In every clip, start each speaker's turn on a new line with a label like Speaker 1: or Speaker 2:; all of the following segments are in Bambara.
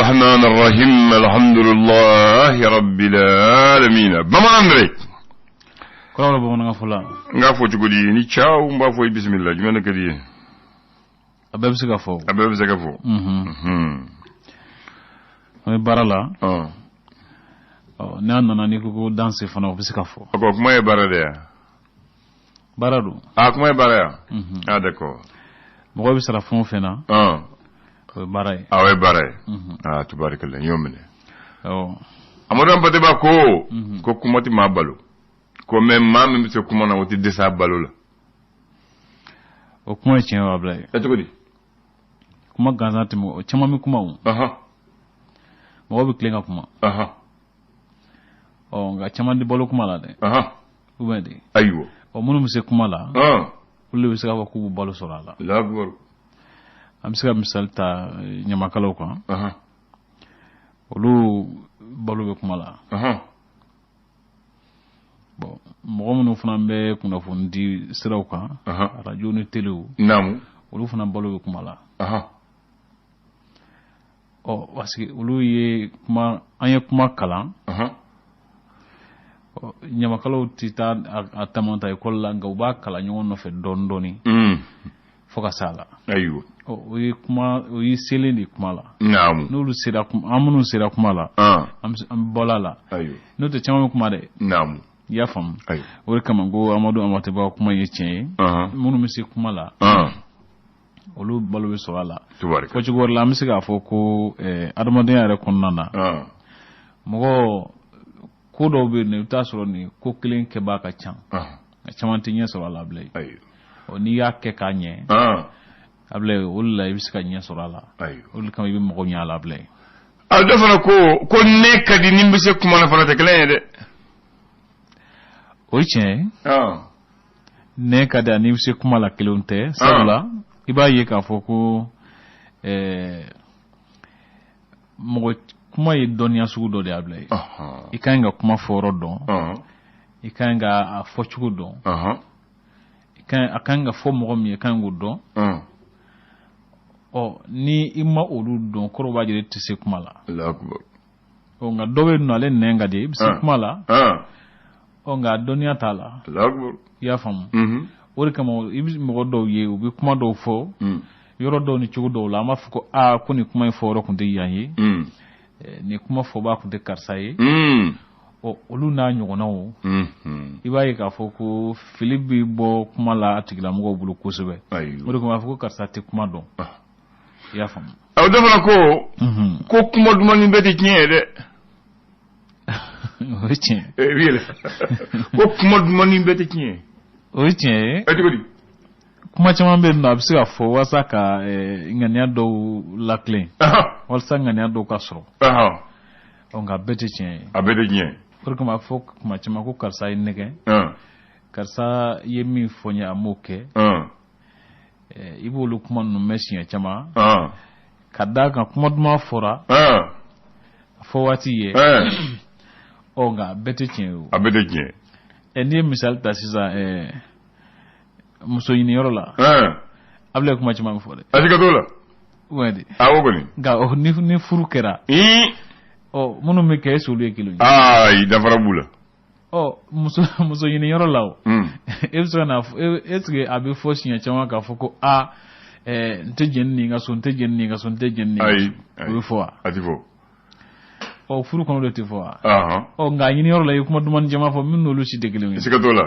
Speaker 1: الرحمن الرحيم الحمد لله رب العالمين bamanan dere
Speaker 2: Kɔrɔ bamanankan fɔla.
Speaker 1: N k'a fɔ cogo di ni ciao n b'a fɔ i bisimila jumɛn de ka di ye?
Speaker 2: A bɛɛ bɛ se ka fɔ.
Speaker 1: A bɛɛ bɛ se ka fɔ.
Speaker 2: An bɛ baara la. Ɔ n'a nana n'i ko ko danse fana o bɛ se ka fɔ.
Speaker 1: O ko kuma ye baara de ya?
Speaker 2: Baara don.
Speaker 1: Ah, kuma ye baara ya? Ah, d'accord.
Speaker 2: Mɔgɔ bɛ sara fɛn o fɛn na, o ye baara ye.
Speaker 1: Ah, o ye baara ye. Ah, tubarikala, n y'o minɛ.
Speaker 2: Awɔ.
Speaker 1: Amadu Hampâté Bâ ko ko kuma tɛ maa balo ko, mais maa min bɛ se kuma na, o tɛ dɛsɛ a balo la.
Speaker 2: O kuma ye tiɲɛ ye o, Abulaye.
Speaker 1: Ɛ, cogo di?
Speaker 2: Kuma gansan tɛ mɔgɔ caman bɛ kuma o. Mɔgɔ bɛ tilen ka kuma. Ɔ nka caman tɛ balo kuma la dɛ. Ou bien de.
Speaker 1: Ayiwa.
Speaker 2: Ɔ minnu bɛ se kuma la, olu de bɛ se k'a fɔ k'u bɛ balo sɔrɔ a la.
Speaker 1: Allahu akbar.
Speaker 2: An bɛ se ka misali ta ɲamakalaw kan. Olu balo bɛ kuma la. Bon, mɔgɔ minnu fana bɛ kunnafoni di siraw kan, arajo ni telew, olu fana balo bɛ kuma la. Ɔ parce que olu ye kuma, an ye kuma kalan. Ɔ ɲamakalaw tɛ taa a taama ta ekɔli la, nka u b'a kalan ɲɔgɔn nɔfɛ dɔɔni dɔɔni fo ka s'a la. Ɔ o ye kuma, o ye selen de kuma la. N'olu sera kuma, an minnu sera kuma la, an bɛ bɔla a la. N'o tɛ, caman bɛ kuma dɛ. I y'a faamu? O de kama ko Amadu Hampâté Bâ kuma ye tiɲɛ ye. Minnu bɛ se kuma la, olu balo bɛ sɔrɔ a la. Fɔcogo wɛrɛ la, an bɛ se k'a fɔ ko adamadenya yɛrɛ kɔnɔna na, mɔgɔ ko dɔw bɛ yen nɔ, i bɛ taa sɔrɔ nin ko kelen kɛbaa ka ca, nka caman tɛ ɲɛ sɔrɔ a la bilen. Ɔ n'i y'a kɛ k'a ɲɛ Abulaye, o de la i bɛ se ka ɲɛ sɔrɔ a la. O de kama i bɛ mɔgɔ ɲɛ a la bilen.
Speaker 1: A dɔ fana ko ko ne ka di ni n bɛ se kuma na fana tɛ kelen ye dɛ.
Speaker 2: O ye tiɲɛ ye. Ne ka di ani i bɛ se kuma la kelenw tɛ, sabula i b'a ye k'a fɔ ko mɔgɔ kuma ye dɔnniya sugu dɔ de ye Abulaye. I ka ɲi ka kuma fɔyɔrɔ dɔn, i ka ɲi ka a fɔcogo dɔn, a ka ɲi ka fɔ mɔgɔ min ye, i ka ɲi k'o dɔn. Ɔ ni i ma olu dɔn, kɔrɔ b'a jira i tɛ se kuma la. Ɔ nka dɔ bɛ yen nɔ, ale nɛn ka di, i bɛ se kuma la. Ɔ nka dɔnniya t'a la. I y'a faamu? O de kama i bɛ mɔgɔ dɔw ye, u bɛ kuma dɔw fɔ yɔrɔ dɔw ni cogo dɔw la, an b'a fɔ ko aa, ko nin kuma in fɔyɔrɔ tun tɛ yan ye, nin kuma fɔbaa tun tɛ karisa ye. Ɔ olu n'a ɲɔgɔnnaw, i b'a ye k'a fɔ ko fili bɛ bɔ kuma la a tigilamɔgɔw bolo kosɛbɛ. O de kama a b'a fɔ ko karisa tɛ kuma dɔn. I y'a faamu?
Speaker 1: Aw dɔ fana ko ko kuma dumannin bɛɛ tɛ tiɲɛ ye dɛ.
Speaker 2: O ye tiɲɛ.
Speaker 1: I bɛ yɛlɛ ko kuma dumannin bɛɛ tɛ tiɲɛ ye.
Speaker 2: O ye tiɲɛ ye.
Speaker 1: Ɛ, cogo di?
Speaker 2: Kuma caman bɛ yen nɔ, a bɛ se ka fɔ walasa ka ŋaniya dɔw latilen, walasa ŋaniya dɔw ka sɔrɔ. Ɔ nka a bɛɛ tɛ tiɲɛ ye.
Speaker 1: A bɛɛ tɛ tiɲɛ ye.
Speaker 2: O de kama a bɛ fɔ kuma caman ko karisa ye nɛgɛ, karisa ye min fɔ n ye, a m'o kɛ. I b'olu kuma ninnu mɛn siɲɛ caman. Ka d'a kan kuma duman fɔra a fɔ waati ye. Ɔ nka a bɛɛ tɛ tiɲɛ ye o.
Speaker 1: A bɛɛ tɛ tiɲɛ
Speaker 2: ye. N'i ye misali ta sisan, muso ɲiniyɔrɔ la, a bɛ kuma caman fɔ dɛ.
Speaker 1: A siga t'o la.
Speaker 2: Ouais de.
Speaker 1: Awɔ kɔni.
Speaker 2: Nka ni furu kɛra, ɔ minnu bɛ kɛ, est-ce que olu ye kelen ye?
Speaker 1: Ayi, danfara b'u la.
Speaker 2: Ɔ muso ɲiniyɔrɔ la o, e bɛ se ka na, est-ce que a bɛ fɔ siɲɛ caman k'a fɔ ko aa, n tɛ jɛn ni nin ka so, n tɛ jɛn ni nin ka so, n tɛ jɛn ni nin ka so? O bɛ fɔ wa?
Speaker 1: A tɛ fɔ.
Speaker 2: Ɔ furu kɔnɔ de tɛ fɔ wa? Ɔ nka a ɲiniyɔrɔ la, i ye kuma dumanni caman fɔ min n'olu si tɛ kelen ye.
Speaker 1: Siga t'o la.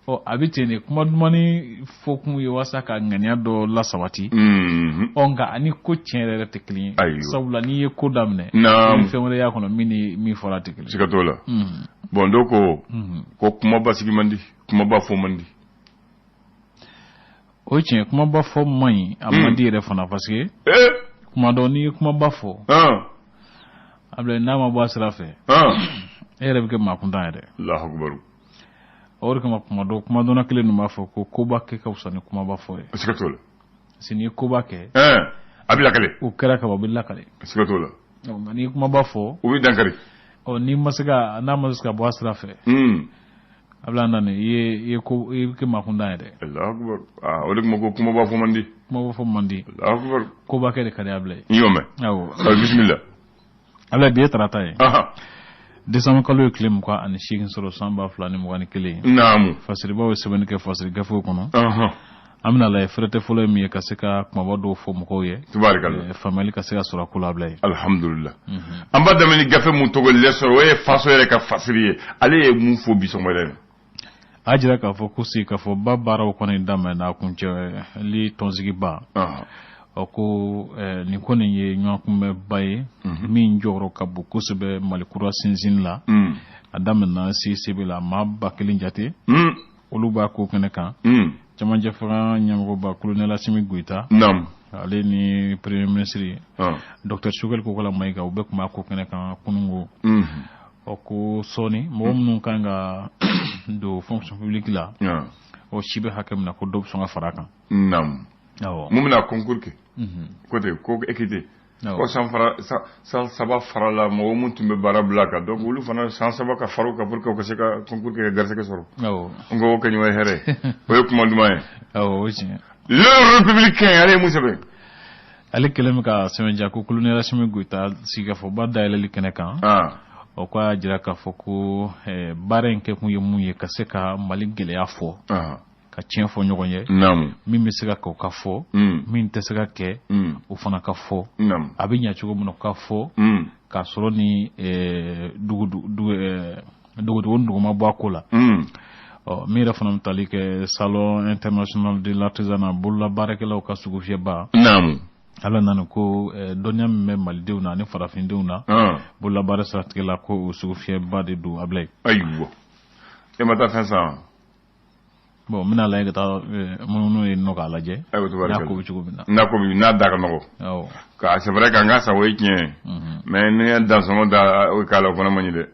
Speaker 2: Ɔ a bɛ ten de, kuma dumanni fɔ kun ye walasa ka ŋaniya dɔ lasabati. Ɔ nka ani ko tiɲɛ yɛrɛ tɛ kelen ye. Sabula n'i ye ko daminɛ, i bɛ fɛn wɛrɛ y'a kɔnɔ min ni min fɔra tɛ kelen ye.
Speaker 1: Siga t'o la. Bon, dɔw ko ko kumaba sigi man di, kumaba fɔ man di.
Speaker 2: O ye tiɲɛ, kumaba fɔ man ɲi, a man di yɛrɛ fana, parce que kuma dɔ n'i ye kumaba fɔ, Abulaye, n'a ma bɔ a sira fɛ, e yɛrɛ bɛ kɛ maa kuntan ye dɛ.
Speaker 1: Allahu akbar.
Speaker 2: O de kama kuma dɔ, kuma dɔnna kelen ninnu b'a fɔ ko koba kɛ ka fisa ni kumaba fɔ ye.
Speaker 1: Siga t'o la.
Speaker 2: Parce que n'i ye koba kɛ,
Speaker 1: a bɛ lakale.
Speaker 2: O kɛra kaban, o bɛ lakale.
Speaker 1: Siga t'o la.
Speaker 2: Nka n'i ye kumaba fɔ,
Speaker 1: o bɛ dankari.
Speaker 2: Ɔ n'i ma se ka, n'a ma se ka bɔ a sira fɛ, Ablaye Nane, i ye ko i bɛ kɛ makundan ye dɛ.
Speaker 1: Allahu akbar. Ah, o de kuma ko kumaba fɔ man di.
Speaker 2: Kumaba fɔ man di.
Speaker 1: Allahu akbar.
Speaker 2: Koba kɛ de ka di Ablaye.
Speaker 1: N y'o mɛn.
Speaker 2: Awɔ.
Speaker 1: Bismillah.
Speaker 2: Ablaye, bi ye tarata ye. Décembre kalo ye tile 28 sɔrɔ san 2021.
Speaker 1: Naamu.
Speaker 2: Fasiribaw ye sɛbɛnni kɛ fasiri gafew kɔnɔ. An bɛna lajɛ fɛrɛtɛ fɔlɔ ye min ye ka se ka kumaba dɔw fɔ mɔgɔw ye.
Speaker 1: Tubaarikala.
Speaker 2: Faamuyali ka se ka sɔrɔ a ko la, Ablaye.
Speaker 1: Alhamdulillah. An b'a daminɛ ni gafe mun tɔgɔ L'Essor, o ye faso yɛrɛ ka fasiri ye. Ale ye mun fɔ bi sɔgɔmada in na?
Speaker 2: A jira k'a fɔ ko sigikafɔba baaraw kɔni daminɛna kuncɛli tɔnsigiba. Ɔ ko nin kɔni ye ɲɔgɔnkunbɛnba ye min jɔyɔrɔ ka bon kosɛbɛ Mali kura sinsin la. A daminɛna CICB la, maa 1000 jate. Olu b'a ko kɛnɛ kan. Camancɛ fanga ɲɛmɔgɔba colonel Assimi Goïta. Ale ni premier ministre docteur Choguel Kokalla Maïga, u bɛɛ tun b'a ko kɛnɛ kan kunungo. Ɔ ko sɔɔni mɔgɔ minnu kan ka don fonction publique la, o si bɛ hakɛ min na, ko dɔ bɛ sɔn ka fara a kan. Awɔ.
Speaker 1: Mun bɛna concours kɛ? Ko ten ko équité. Ko san fara san 3 farala mɔgɔ mun tun bɛ baara bila kan, donc olu fana san 3 ka fara u kan pour que u ka se ka concours kɛ ka garisɛgɛ sɔrɔ. N ko o kɛ ɲɔgɔn ye hɛrɛ ye. O ye kuma duman ye.
Speaker 2: Awɔ, o ye tiɲɛ.
Speaker 1: Le Républicain, ale ye mun sɛbɛn?
Speaker 2: Ale kɛlen bɛ ka sɛbɛntiya ko colonel Assimi Goïta sigikafɔba dayɛlɛli kɛnɛ kan. O ko a y'a jira k'a fɔ ko baara in kɛkun ye mun ye, ka se ka Mali gɛlɛya fɔ. Ka tiɲɛ fɔ ɲɔgɔn ye. Min bɛ se ka kɛ, o ka fɔ. Min tɛ se ka kɛ, o fana ka fɔ. A bɛ ɲɛ cogo min na, o ka fɔ. K'a sɔrɔ ni dogodogo duguma bɔ a ko la. Ɔ min yɛrɛ fana bɛ tali kɛ salon international de l'artisanat, bolola baarakɛlaw ka sugufiyɛba. Ala nana ko dɔnniya min bɛ malidenw na ani farafindenw na bololabaara siratigɛ la, ko o sugufiyɛba de don, Ablaye.
Speaker 1: Ayiwa, e ma taa fɛn san?
Speaker 2: Bon, n bɛna lajɛ ka taa munumunu yen nɔ k'a lajɛ.
Speaker 1: Ayiwa, tubaarikala.
Speaker 2: N'a ko bɛ cogo min na.
Speaker 1: N'a ko bɛ, n'a da ka nɔgɔ.
Speaker 2: Awɔ.
Speaker 1: Ka c'est vrai k'an ka san, o ye tiɲɛ ye. Mais n'i ye dansɔngɔ da o k'a la, o fana man ɲi dɛ.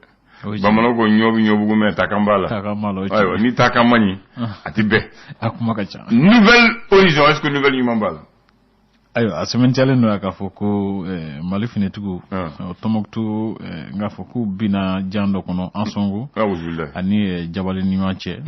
Speaker 1: Bamananw ko ɲɔ bɛ ɲɔbugu mɛ takan b'a la.
Speaker 2: Takan b'a la, o ye tiɲɛ.
Speaker 1: Ayiwa, ni takan man ɲi, a ti bɛn.
Speaker 2: A kuma ka ca.
Speaker 1: Nouvel Horizon, est-ce que nouvelle ɲuman b'a la?
Speaker 2: Ayiwa, a sɛbɛntiyalen don k'a fɔ ko Mali finitigiw Tɔnbɔkutu, n k'a fɔ k'u binna jan dɔ kɔnɔ Ansongo ani Jabali ni ɲɔgɔn cɛ.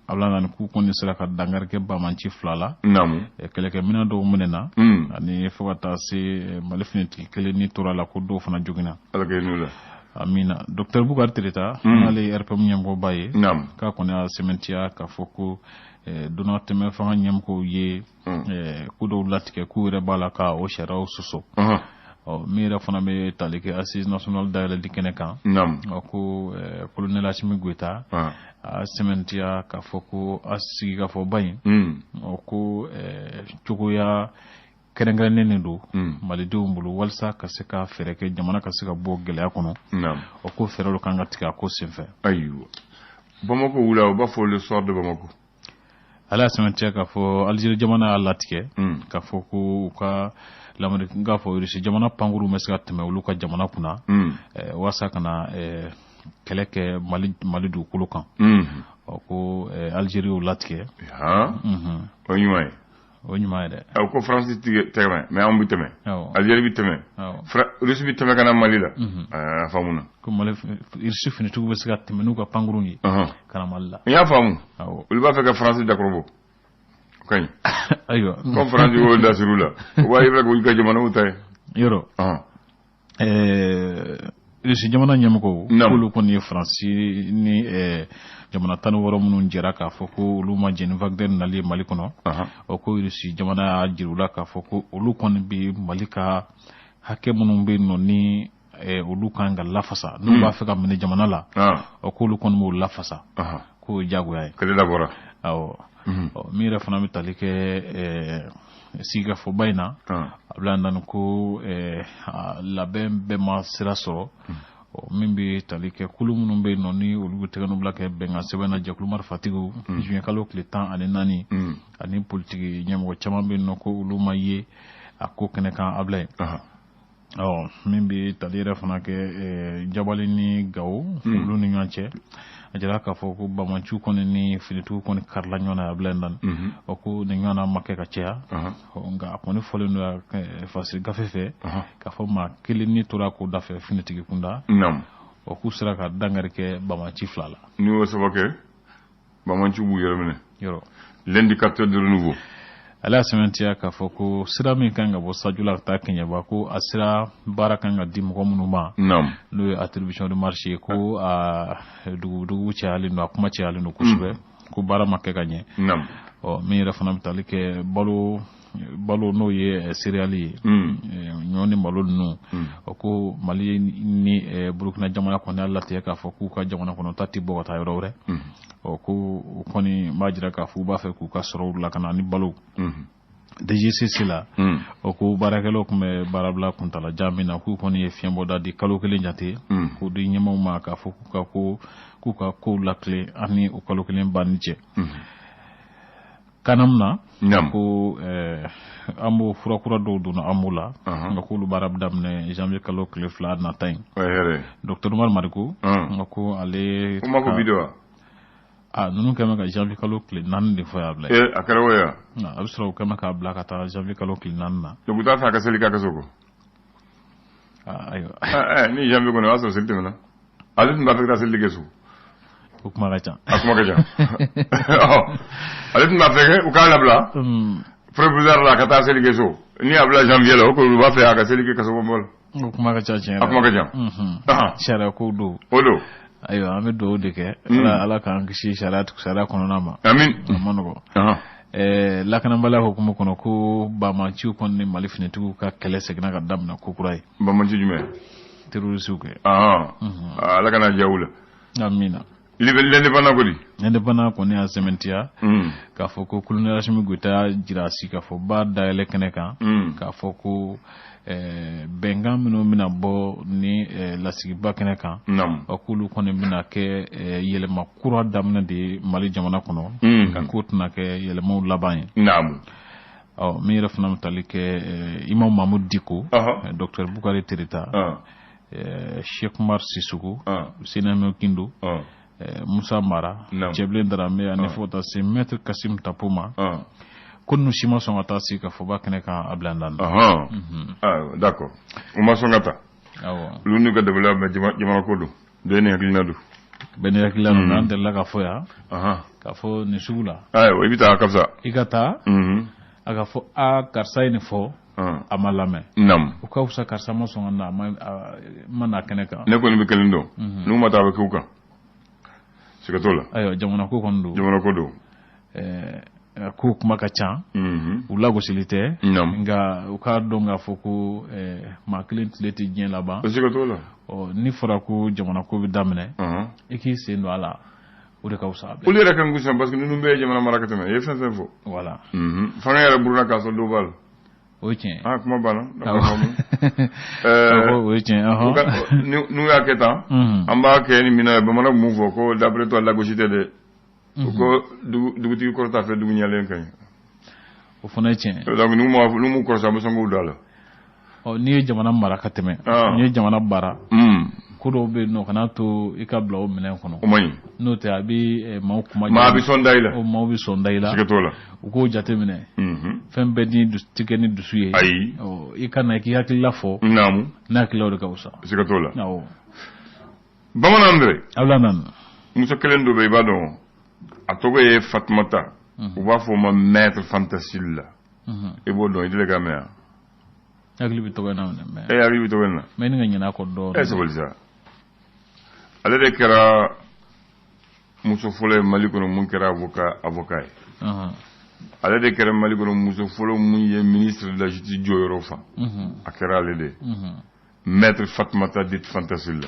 Speaker 2: Ablaye Nane, k'u kɔni sera ka dankari kɛ banbaanci 2 la. Kɛlɛkɛminɛn dɔw minɛna. Ani fo ka taa se Mali finitigi kelen ni tora la, ko dɔw fana joginna.
Speaker 1: Ala ka hinɛ u la.
Speaker 2: Amina. Docteur Bukari Tereta, n'ale ye RPM ɲɛmɔgɔba ye. K'a kɔni y'a sɛbɛntiya k'a fɔ ko donnatɛmɛ fanga ɲɛmɔgɔw ye ko dɔw latigɛ, k'u yɛrɛ b'a la ka o sariyaw sɔsɔ. Ɔ min yɛrɛ fana bɛ tali kɛ assise nationale dayɛlɛli kɛnɛ kan. Ɔ ko colonel Assimi Goïta a sɛbɛntiya k'a fɔ ko a sigikafɔba in, ɔ ko cogoya kɛrɛnkɛrɛnnen de don malidenw bolo walasa ka se ka fɛɛrɛ kɛ jamana ka se ka bɔ gɛlɛya kɔnɔ. Ɔ ko fɛɛrɛ dɔ kan ka tigɛ a ko senfɛ.
Speaker 1: Ayiwa, Bamako wula, u b'a fɔ Le Soir de Bamako.
Speaker 2: Ale y'a sɛbɛntiya k'a fɔ Algérie jamana y'a latigɛ k'a fɔ ko u ka lamɛnni, n k'a fɔ Russie jamana pankuru bɛ se ka tɛmɛ olu ka jamana kunna walasa ka na kɛlɛ kɛ Mali dugukolo kan. Ɔ ko Algérie y'o latigɛ.
Speaker 1: O ye ɲuman ye.
Speaker 2: O ye ɲuman ye dɛ.
Speaker 1: Ɔ ko France tɛ tɛmɛ, mais anw bɛ tɛmɛ. Algérie bɛ tɛmɛ. Russie bɛ tɛmɛ ka na Mali la. A faamuna.
Speaker 2: Ko Mali Russie finitigiw bɛ se ka tɛmɛ n'u ka pankurun ye ka na Mali la.
Speaker 1: N y'a faamu. Olu b'a fɛ ka France dakɔrɔbɔ. O ka ɲi.
Speaker 2: Ayiwa.
Speaker 1: Comme France y'o da sir'u la, o b'a yira k'u ka jamanaw ta ye.
Speaker 2: Yɔrɔ. Russie jamana ɲɛmɔgɔw, k'olu kɔni ye Faransi ni jamana 16 minnu jɛra k'a fɔ ko olu ma jɛn ni Wagner nali ye Mali kɔnɔ. Ɔ ko Russie jamana y'a jira u la k'a fɔ ko olu kɔni bɛ Mali ka hakɛ minnu bɛ yen nɔ ni olu kan ka lafasa, n'u b'a fɛ ka minɛ jamana la, ɔ k'olu kɔni b'o lafasa, k'o ye diyagoya ye.
Speaker 1: Kɛlɛ dabɔra.
Speaker 2: Awɔ. Ɔ min yɛrɛ fana bɛ tali kɛ sigikafɔba in na, Ablaye Nane, ko labɛn bɛɛ ma sira sɔrɔ. Ɔ min bɛ tali kɛ kulu minnu bɛ yen nɔ ni olu bɛ tɛgɛ bila kɛ bɛnkan sɛbɛn na, jɛkulu marifatigiw, juin kalo tile 14, ani politiki ɲɛmɔgɔ caman bɛ yen nɔ ko olu ma ye a ko kɛnɛ kan, Ablaye. Ɔ min bɛ tali yɛrɛ fana kɛ Jabali ni Gawo olu ni ɲɔgɔn cɛ, a jira k'a fɔ ko bamanciw kɔni ni finitigiw kɔni karila ɲɔgɔn na, Ablaye Nane. Ɔ ko nin ɲɔgɔnna ma kɛ ka caya, nka a kɔni fɔlen don fasiri gafe fɛ k'a fɔ maa kelen ni tora ko da fɛ finitigi kunda. Ɔ k'u sera ka dankari kɛ bamanci 2 la.
Speaker 1: N'i y'o sababu kɛ Banbaanciw b'u yɛrɛ minɛ. Yɔrɔ. L'indicateur de renouveau.
Speaker 2: Ale y'a sɛmɛntiya k'a fɔ ko sira min kan ka bɔ Sajula ka taa Kɛɲɛba, ko a sira baara kan ka di mɔgɔ minnu ma, n'o ye attribution de marché ye, ko a dugu cayalen don, a kuma cayalen don kosɛbɛ, ko baara ma kɛ ka ɲɛ. Ɔ, min yɛrɛ fana bɛ tali kɛ balo, n'o ye céréales ye, ɲɔ ni malo ninnu, o ko Mali ni Burukina jamana kɔni y'a latigɛ k'a fɔ k'u ka jamana kɔnɔ ta tɛ bɔ ka taa yɔrɔ wɛrɛ. Ɔ, ko o kɔni b'a jira k'a fɔ u b'a fɛ k'u ka sɔrɔw lakana ni balo. DGCC la, o ko baarakɛlaw tun bɛ baarabila kuntalajan min na, k'u kɔni ye fiɲɛbɔda di, kalo 1 jate, k'o di ɲɛmaaw ma k'a fɔ k'u ka kow lakile an ni o kalo 1 banni cɛ. Kanam na, ko an b'o fura kura dɔw donna an b'o la, nka k'olu baara bɛ daminɛ janvier kalo tile 2 nata in. Docteur Umar Mariko, nka ko ale
Speaker 1: O ma ko bi de wa?
Speaker 2: A ninnu kɛn bɛ ka janvier kalo tile 4 de fɔ y'a bila.
Speaker 1: Ee, a kɛra o ye wa?
Speaker 2: A bɛ sɔrɔ u kɛn bɛ k'a bila ka taa janvier kalo tile 4 na.
Speaker 1: Donc u t'a fɛ a ka seli k'a kɛ so kɔ?
Speaker 2: Ayiwa.
Speaker 1: Ni janvier kɔni, o y'a sɔrɔ seli tɛmɛna, ale tun b'a fɛ ka taa seli kɛ so.
Speaker 2: O kuma ka ca.
Speaker 1: A kuma ka ca. Ale tun b'a fɛ u k'a labila provisoire la ka taa seli kɛ so. Ni a bila janvier la, o ko u b'a fɛ a ka seli kɛ kaso bɔ
Speaker 2: la. O kuma ka ca tiɲɛ.
Speaker 1: A kuma ka ca.
Speaker 2: Sariya ko don.
Speaker 1: O don.
Speaker 2: Ayiwa, an bɛ dugawu de kɛ, Ala k'an kisi sariya kɔnɔna ma.
Speaker 1: Amin.
Speaker 2: A ma nɔgɔ. Lakanabaliya hukumu kɔnɔ, ko banbaanciw kɔni ni Mali finitigiw ka kɛlɛ seginna ka daminɛ ko kura ye.
Speaker 1: Banbaanci jumɛn?
Speaker 2: Terroristew kɛ.
Speaker 1: Ala kana diya u la.
Speaker 2: Amina.
Speaker 1: L'Indépendant ko di?
Speaker 2: L'Indépendant kɔni y'a sɛmɛntiya k'a fɔ ko colonel Assimi Goïta y'a jira sigikafɔba dayɛlɛ kɛnɛ kan k'a fɔ ko bɛnkan minnu bɛna bɔ ni lasigiba kɛnɛ kan, k'olu kɔni bɛna kɛ yɛlɛma kura daminɛ de ye Mali jamana kɔnɔ, ka k'o tɛna kɛ yɛlɛmaw laban ye. Ɔ, min yɛrɛ fana bɛ tali kɛ Imam Mahmoud Dicko, docteur Bukari Tereta, Cheikh Umar Sissoko, Sénémé Kindo, Musa Mara, Cɛbilen Darame, ani fo ka taa se maître Kassim Tapo ma, ko ninnu si ma sɔn ka taa sigikafɔba kɛnɛ kan a bila na.
Speaker 1: D'accord, u ma sɔn ka taa.
Speaker 2: Awɔ.
Speaker 1: Olu n'u ka dabaliya bɛn, jamana ko don, bɛɛ ni hakilina don.
Speaker 2: Bɛɛ ni hakilina don. N'an delila ka fɔ yan k'a fɔ nin sugu la.
Speaker 1: Ayiwa, i bɛ taa, a ka fisa.
Speaker 2: I ka taa, a ka fɔ a karisa ye nin fɔ, a ma lamɛn. O ka fisa karisa ma sɔn ka na, a ma na kɛnɛ kan.
Speaker 1: Ne kɔni bɛ kelen dɔn, n'u ma taa, a bɛ k'u kan, siga t'o la.
Speaker 2: Ayiwa, jamana ko kɔni don.
Speaker 1: Jamana ko don.
Speaker 2: Ko kuma ka ca, u lagosili tɛ, nka u k'a dɔn k'a fɔ ko maa kelen tile tɛ diɲɛ laban.
Speaker 1: Siga t'o la.
Speaker 2: Ɔ, ni fɔra ko jamana ko bɛ daminɛ, i k'i sen don a la, o de ka fisa a
Speaker 1: bɛɛ. Olu yɛrɛ kan k'u sɔn, parce que ninnu bɛɛ ye jamana mara ka tɛmɛ, i ye fɛn fɛn fɔ.
Speaker 2: Voilà.
Speaker 1: Fanga yɛrɛ buruna k'a sɔrɔ dɔw b'a la.
Speaker 2: O ye tiɲɛ.
Speaker 1: Ah, kuma banna.
Speaker 2: O ye tiɲɛ.
Speaker 1: N'u y'a kɛ tan, an b'a kɛ ni minɛ ye. Bamananw mun fɔ ko d'après toi, lagosi tɛ dɛ. U ko dugutigi kɔrɔ t'a fɛ dugu ɲɛlen ka ɲi.
Speaker 2: O fana ye tiɲɛ.
Speaker 1: Donc n'u m'u kɔrɔsi, an bɛ sɔn k'u da la.
Speaker 2: Ɔ, n'i ye jamana mara ka tɛmɛ, n'i ye jamana baara, ko dɔw bɛ yen nɔ, kana to i ka bila o minɛn kɔnɔ.
Speaker 1: O man ɲi.
Speaker 2: N'o tɛ, a bɛ maaw kuma.
Speaker 1: Maa bɛ sɔn da i la.
Speaker 2: O maaw bɛ sɔn da i la.
Speaker 1: Siga t'o la.
Speaker 2: U k'o jateminɛ. Fɛn bɛɛ ni dusu tɛ kɛ ni dusu ye.
Speaker 1: Ayi.
Speaker 2: Ɔ, i ka na i k'i hakilila fɔ. Ne hakililaw de ka fisa.
Speaker 1: Siga t'o la.
Speaker 2: Awɔ.
Speaker 1: Bamanan dɛ.
Speaker 2: Awla nana.
Speaker 1: Muso kelen dɔ bɛ, i b'a dɔn, a tɔgɔ ye Fatumata. U b'a fɔ o ma maître Fanta Sylla. I b'o dɔn, i deli ka mɛn yan?
Speaker 2: Hakili bɛ tɔgɔ in na minɛ.
Speaker 1: E hakili bɛ tɔgɔ in na.
Speaker 2: Mais ni ka ɲinɛ a kɔ dɔɔnin.
Speaker 1: E sabali sa. Ale de kɛra muso fɔlɔ ye Mali kɔnɔ mun kɛra avocat ye. Ale de kɛra Mali kɔnɔ muso fɔlɔ mun ye ministre de la Justice jɔyɔrɔ fa. A kɛra ale de ye. Maître Fatumata dite Fanta Sylla.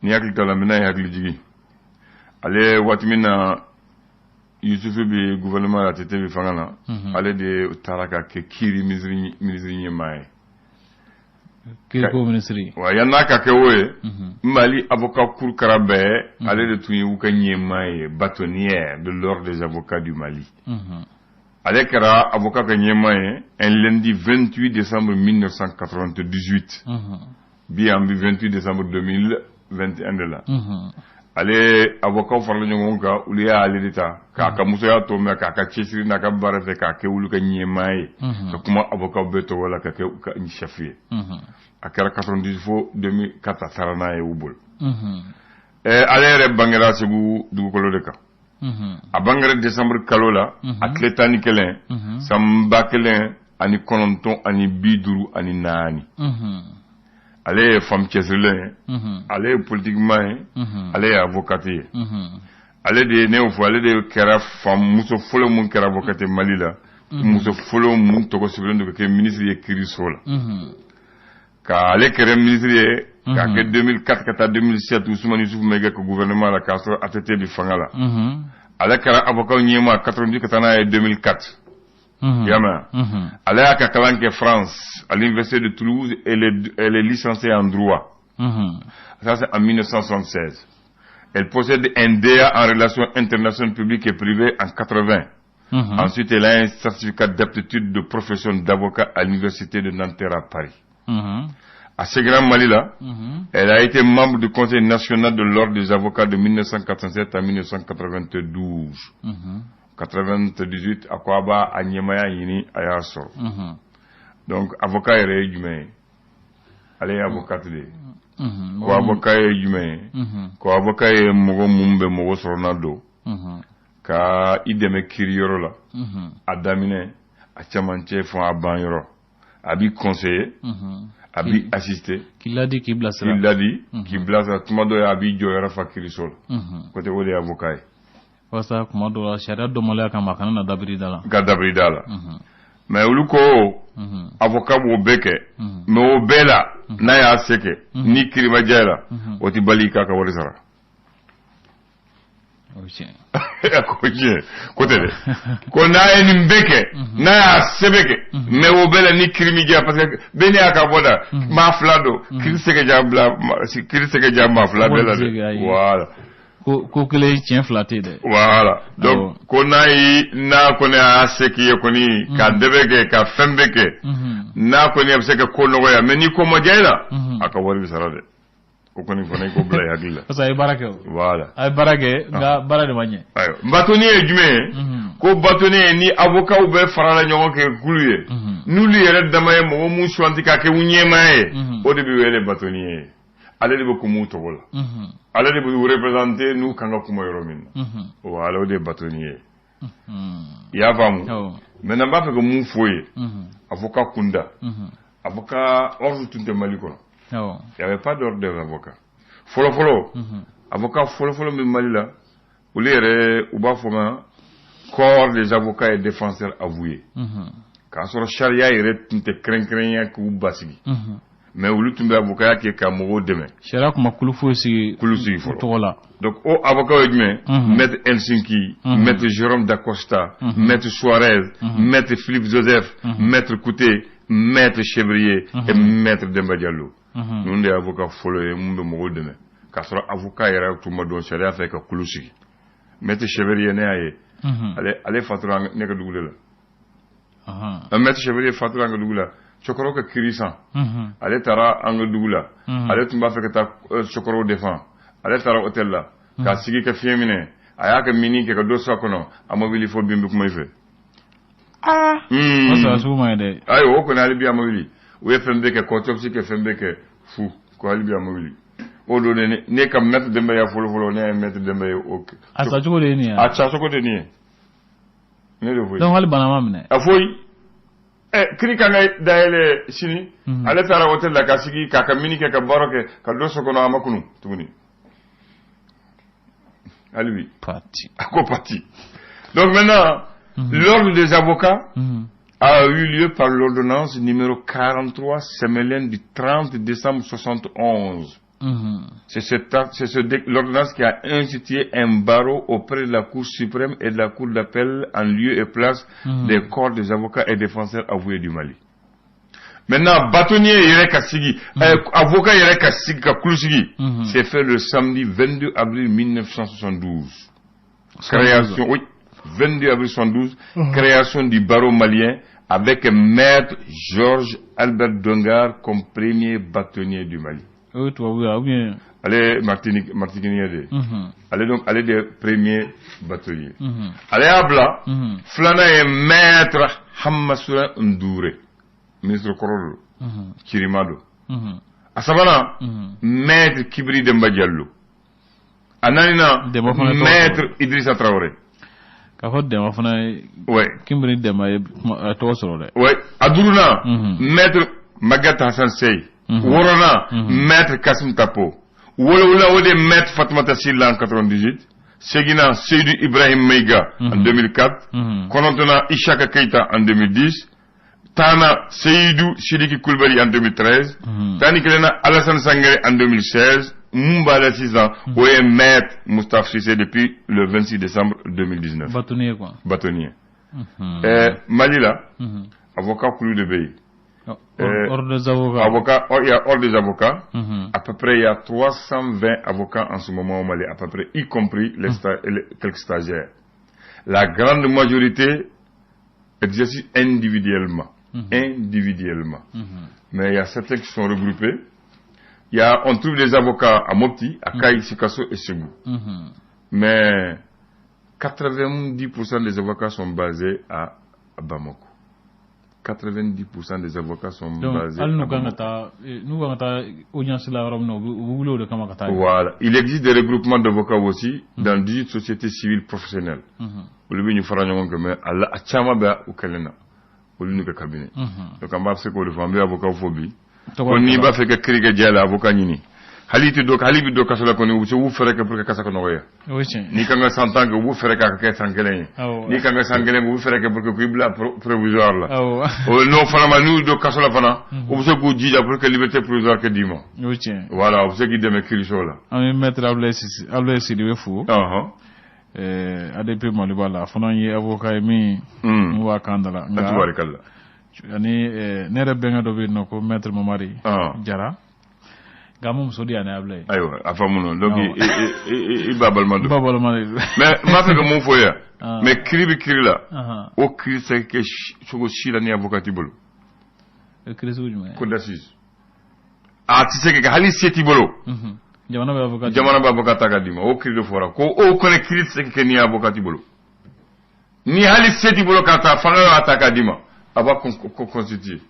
Speaker 1: Ni hakili t'a la, n bɛna ye hakili jigin. Ale waati min na Yusufu bɛ gouvernement la, ATT bɛ fanga na, ale de taara ka kɛ kiiri ministre ɲɛmaa ye.
Speaker 2: Kiiriko minisiri.
Speaker 1: Wa yann'a ka kɛ o ye, Mali avocat cour kɛra bɛɛ, ale de tun ye u ka ɲɛmaa ye, bâtonnière de l'ordre des avocats du Mali. Ale kɛra avocat ka ɲɛmaa ye un lundi 28 décembre 1998. Bi an bi 28 décembre 2021 de la. Ale avocat farala ɲɔgɔn kan, olu y'ale de ta k'a ka musoya to mɛn, k'a ka cɛsiri n'a ka baara fɛ, k'a kɛ olu ka ɲɛmaa ye, ka kuma avocat bɛɛ tɔgɔ la, ka kɛ u ka chef ye. A kɛra 90 fo 2004, a taara n'a ye u bolo. Ale yɛrɛ bangera Segu dugukolo de kan. A bangera décembre kalo la, a tile 11, san 1954. Ale ye femme cɛsirilen ye, ale ye politiquement ye, ale ye avocate ye. Ale de ye, ne y'o fɔ, ale de kɛra muso fɔlɔ mun kɛra avocate Mali la, muso fɔlɔ mun tɔgɔ sɛbɛnnen don ka kɛ ministre ye kiiriso la. Ka ale kɛra ministre ye k'a kɛ 2004 ka taa 2007, Ousmane Youssouf Maïga ka gouvernement la, k'a sɔrɔ ATT bi fanga la. Ale kɛra avocat ɲɛmaa 98 ka taa n'a ye 2004. I y'a mɛn? Ale y'a ka kalan kɛ France, à l'université de Toulouse, et elle est licenciée en droit. Ça, c'est en 1976. Elle possède un DEA en relations internationales publiques et privées en 80. Ensuite, elle a un certificat d'aptitude de profession d'avocat à l'université de Nanterre à Paris. À seginna Mali la, elle a été membre du Conseil national de l'ordre des avocats de 1987 à 1992. 98, a ko a b'a a ɲɛmaya ɲini, a y'a sɔrɔ. Donc avocat yɛrɛ ye jumɛn ye? Ale ye avocat de ye. Ko avocat ye jumɛn ye? Ko avocat ye mɔgɔ mun bɛ mɔgɔ sɔrɔ na don ka i dɛmɛ kiiri yɔrɔ la, a daminɛ, a cɛmancɛ, fɔ a ban yɔrɔ. A b'i conseiller, a b'i assister.
Speaker 2: K'i ladi, k'i bilasira.
Speaker 1: K'i ladi, k'i bilasira. Tuma dɔ a b'i jɔyɔrɔ fa kiiriso la. Ko tɛ, o de ye avocat ye.
Speaker 2: Walasa kuma dɔ la, sariya dɔnbaliya kama, a kana na dabiri da la.
Speaker 1: Ka dabiri da la. Mais olu ko avocat b'o bɛɛ kɛ, mais o bɛɛ la, n'a y'a se kɛ, ni kiiri ma diya la, o ti bali k'a ka wari sara.
Speaker 2: O ye tiɲɛ.
Speaker 1: Ko tiɲɛ ko tɛ dɛ. Ko n'a ye nin bɛɛ kɛ, n'a y'a sɛbɛ kɛ, mais o bɛɛ la, ni kiiri mi diya, parce que bɛɛ n'i y'a ka bɔ da, maa fila don, kiiri tɛ se ka diya bila, kiiri tɛ se ka diya maa fila bɛɛ la dɛ. Voilà.
Speaker 2: Ko kelen tiɲɛ fila tɛ dɛ.
Speaker 1: Voilà. Donc ko n'a ye, n'a kɔni y'a se k'i ye kɔni, ka dɛbɛ kɛ, ka fɛn bɛɛ kɛ, n'a kɔni a bɛ se ka ko nɔgɔya, mais ni ko ma diya i la, a ka wari bɛ sara dɛ. O kɔni fana, i k'o bila i hakili la.
Speaker 2: Parce que a ye baara kɛ o.
Speaker 1: Voilà.
Speaker 2: A ye baara kɛ, nka baara de ma ɲɛ.
Speaker 1: Ayiwa, bâtonnier ye jumɛn ye? Ko bâtonnier, ni avocat bɛɛ farala ɲɔgɔn kɛ kulu ye, n'olu yɛrɛ dama ye mɔgɔ mun suganti k'a kɛ u ɲɛmaa ye, o de bɛ wele bâtonnier ye. Ale de bɛ kuma u tɔgɔ la, ale de bɛ représenter n'u kan ka kuma yɔrɔ min na. Voilà, o de ye bâtonnier ye. I y'a faamu? Maintenant, n b'a fɛ ka mun f'o ye? Avocat kunda, avocat ordre tun tɛ Mali kɔnɔ. Il n'y avait pas d'ordre des avocats. Fɔlɔ fɔlɔ, avocat fɔlɔ fɔlɔ min Mali la, olu yɛrɛ u b'a fɔ ma corps des avocats et défenseurs avoués. K'a sɔrɔ sariya yɛrɛ tun tɛ kɛrɛnkɛrɛnya k'u basigi. Mais olu tun bɛ avocat kɛ ka mɔgɔw dɛmɛ.
Speaker 2: Sariya tun ma kulu foyi sigi.
Speaker 1: Kulu sigi fɔlɔ.
Speaker 2: Tɔgɔ la.
Speaker 1: Donc o avocat ye jumɛn? Maître Helsinki, Maître Jérôme Dacosta, Maître Suarez, Maître Philippe Joseph, Maître Couté, Maître Chevrier et Maître Demba Diallo. Ninnu de ye avocat fɔlɔ ye mun bɛ mɔgɔw dɛmɛ, k'a sɔrɔ avocat yɛrɛ tun ma dɔn sariya fɛ ka kulu sigi. Maître Chevrier, ne y'a ye, ale fatura ne ka dugu de la. Maître Chevrier fatura an ka dugu la. Cɛkɔrɔw ka kiiri san, ale taara an ka dugu la, ale tun b'a fɛ ka taa cɛkɔrɔw défend. Ale taara hôtel la k'a sigi ka fiɲɛ minɛ, a y'a ka mini kɛ ka dɔ sɔrɔ a kɔnɔ, a ma wuli fo bi n bɛ kuma i fɛ.
Speaker 2: O sɔrɔ sugu ma ɲi dɛ.
Speaker 1: Ayiwa, o kɔni, hali bi a ma wuli. U ye fɛn bɛɛ kɛ, k'autopsie kɛ, fɛn bɛɛ kɛ, fu ko hali bi a ma wuli. O don ne ka Maître Demba ya fɔlɔ fɔlɔ, ne ye Maître Demba ye o.
Speaker 2: A sa cogo de ye nin ye.
Speaker 1: A sa cogo de ye nin ye, ne de foyi.
Speaker 2: Donc hali bana ma minɛ.
Speaker 1: A foyi. Ɛ, kiri kan ka dayɛlɛ sini, ale taara hôtel la ka sigi k'a ka mini kɛ, ka baara kɛ, ka dɔ so kɔnɔ, a ma kunu tuguni hali bi.
Speaker 2: Pati.
Speaker 1: A ko pati. Donc maintenant, l'ordre des avocats a eu lieu par l'ordonnance numéro 43 CMLN du 30 décembre 71. C'est l'ordonnance qui a institué un barreau auprès de la Cour suprême et de la Cour d'appel en lieu et place des corps des avocats et défenseurs avoués du Mali. Maintenant, bâtonnier yɛrɛ ka sigi, avocat yɛrɛ ka sigi, ka kulu sigi, c'est fait le samedi 22 avril 1972. Création, oui, 22 avril 72, création du barreau malien avec maître Georges Albert Dongar comme premier bâtonnier du Mali.
Speaker 2: O ye tubabu ye ou bien?
Speaker 1: Ale Martinique, Martinique de ye. Ale donc, ale de premier bâtonnier. Ale y'a bila, filanan ye maître Hamasura Ndoure, ministre kɔrɔ don, Kirima don. A sabanan, maître Kibiri Demba Diallo. A naaninan, maître Idrissa Traoré.
Speaker 2: K'a fɔ Dɛnba fana ye. Kinbiri Dɛnba ye tɔgɔ sɔrɔ dɛ.
Speaker 1: Ouais, a duurunan, maître Magatte Hassan Seye. Wɔɔrɔnan, maître Kassim Tapo. Wolonwula, o de maître Fatoumata Sylla en 98. Seginnan, Seydou Ibrahim Maïga en 2004. Kɔnɔntɔnnan, Ishaka Keita en 2010. Tannan, Seydou Sidiki Koulibaly en 2013. 11nan, Alassane Sangaré en 2016. Mun b'a la sisan, o ye maître Moustapha Cissé depuis le 26 décembre 2019.
Speaker 2: Bâtonnier quoi.
Speaker 1: Bâtonnier. Mali la, avocat kulu de bɛ yen.
Speaker 2: Ordre des avocats.
Speaker 1: Avocat, il y a ordre des avocats. À peu près, il y a 320 avocats en ce moment au Mali, à peu près, y compris les quelques stagiaires. La grande majorité exerce individuellement. Individuellement. Mais il y a certains qui sont regroupés. On trouve des avocats à Mopti, à Kayes, Sikasso et Ségou. Mais 90% des avocats sont basés à Bamako. 90% des avocats sont
Speaker 2: Donc,
Speaker 1: basés à
Speaker 2: hali n'u kan ka
Speaker 1: Bamako.
Speaker 2: taa, n'u kan ka taa audience la yɔrɔ min na, u bɛ wuli o de kama ka taa yen.
Speaker 1: Voilà. Il existe des regroupements d'avocats aussi dans 18 sociétés civiles professionnelles. Olu bɛ ɲu fara ɲɔgɔn kan, mais a la a caman bɛ u kelen na. Olu n'u ka cabinet. Donc an b'a se k'o de fɔ, an bɛ avocat fo bi.
Speaker 2: Tɔgɔ
Speaker 1: Ko n'i
Speaker 2: tɔgɔ.
Speaker 1: b'a fɛ ka kiiri kɛ diya la, avocat ɲini. Hali i tɛ dɔ, hali i bɛ don kaso la kɔni, u bɛ se k'u fɛɛrɛ kɛ pour que kasa ka nɔgɔya.
Speaker 2: O ye tiɲɛ.
Speaker 1: N'i kan ka san 10 kɛ, u b'u fɛɛrɛ kɛ a ka kɛ san 1 ye. N'i kan ka san 1 kɛ, u b'u fɛɛrɛ kɛ pour que k'i bila provisoire la. O n'o fana ma, n'u don kaso la fana, u bɛ se k'u jija pour que liberté provisoire kɛ d'i ma.
Speaker 2: O ye tiɲɛ.
Speaker 1: Voilà, u bɛ se k'i dɛmɛ kiiriso la.
Speaker 2: An bɛ maître Abdoulaye Sisi, Abdoulaye Sidibe fo. ADP Maliba la, a fana ye avocat ye min mun b'a kan da la.
Speaker 1: A tubaarikala.
Speaker 2: Ani ne yɛrɛ bɛnkɛ dɔ bɛ yen nɔ ko maître Mamari Jara. Nka an ma muso di ani Abdoulaye.
Speaker 1: Ayiwa, a faamu na. Donc i ba balima
Speaker 2: N
Speaker 1: don.
Speaker 2: ba balima de don.
Speaker 1: Mais n b'a fɛ ka mun fɔ yan. Mais kiiri bɛ kiiri la. O kiiri tɛ se ka kɛ cogo si la ni avocat t'i bolo.
Speaker 2: O kiiri sugu jumɛn?
Speaker 1: Cour d'assises. A tɛ se ka kɛ hali se t'i bolo.
Speaker 2: Jamana bɛ avocat.
Speaker 1: Jamana bɛ avocat ta ka d'i ma. O kiiri de fɔra ko o kɔni kiiri tɛ se ka kɛ ni avocat t'i bolo. Ni hali se t'i bolo ka taa, fanga y'a ta k'a d'i ma. A b'a constituer.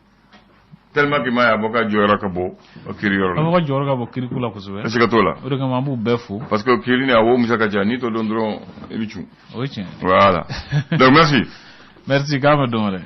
Speaker 1: Tellement que ma ye avocat jɔyɔrɔ ka bon o kiiri yɔrɔ la.
Speaker 2: Avocat jɔyɔrɔ ka bon kiiri ko la kosɛbɛ.
Speaker 1: Siga t'o la.
Speaker 2: O de kama an b'u bɛɛ fo.
Speaker 1: Parce que kiiri ni a wo musaka ka ca, n'i t'o dɔn dɔrɔn i bɛ cun.
Speaker 2: O ye tiɲɛ.
Speaker 1: Voilà. Donc merci.
Speaker 2: Merci, k'a bɛ dɔn wɛrɛ.